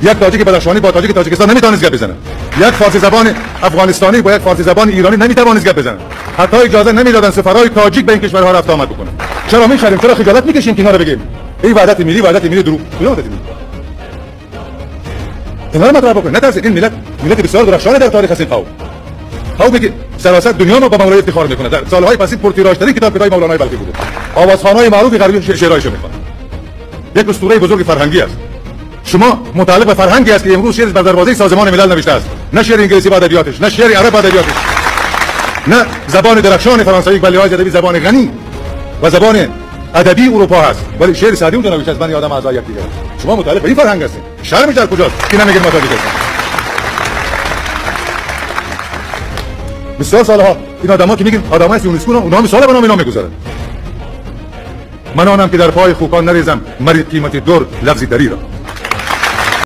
یک تاجیک بدخشانی با تاجیک تاجیکستان نمیتونست گپ بزنه، یک فارسی زبان افغانستانی با یک فارسی زبان ایرانی نمیتوانست گپ بزنه. حتی اجازه نمیدادن سفرای تاجیک به این کشورها رفت آمد بکنه. چرا میشریم؟ چرا خجالت میکشیم که اینا رو بگیم؟ این وحدت ملی، وحدت ملی دروغ. کجا وحدت ملی؟ اینا رو مطرح بکنید، نترسید. این ملت، ملت بسیار درخشان در تاریخ هست. این قوم قومی که سراسر دنیا ما با مولانا افتخار میکنه. در سالهای پسین پرتیراژترین کتاب کتاب مولانای بلخی بوده. آوازخوانای معروف غربی شعرهایشو میخوان. یک اسطوره بزرگ فرهنگی است. شما متعلق به فرهنگی است که امروز شعر بر دروازه سازمان ملل نوشته است. نه شعر انگلیسی با ادبیاتش، نه شعر عرب با ادبیاتش، نه زبان درخشان فرانسوی که به لحاظ ادبی زبان غنی و زبان ادبی اروپا هست، ولی شعر سعدی اونجا نوشته است. من یادم از یک دیگر. شما متعلق به این فرهنگ هستید. شرمش در کجاست که نمیگید ما تاجیک هستیم؟ بسیار سالها این آدما که میگیم آدمای یونسکو، اونها مثال به نام اینا میگذارن. من آنم که در پای خوکان نریزم مری قیمت دور لفظی دری را.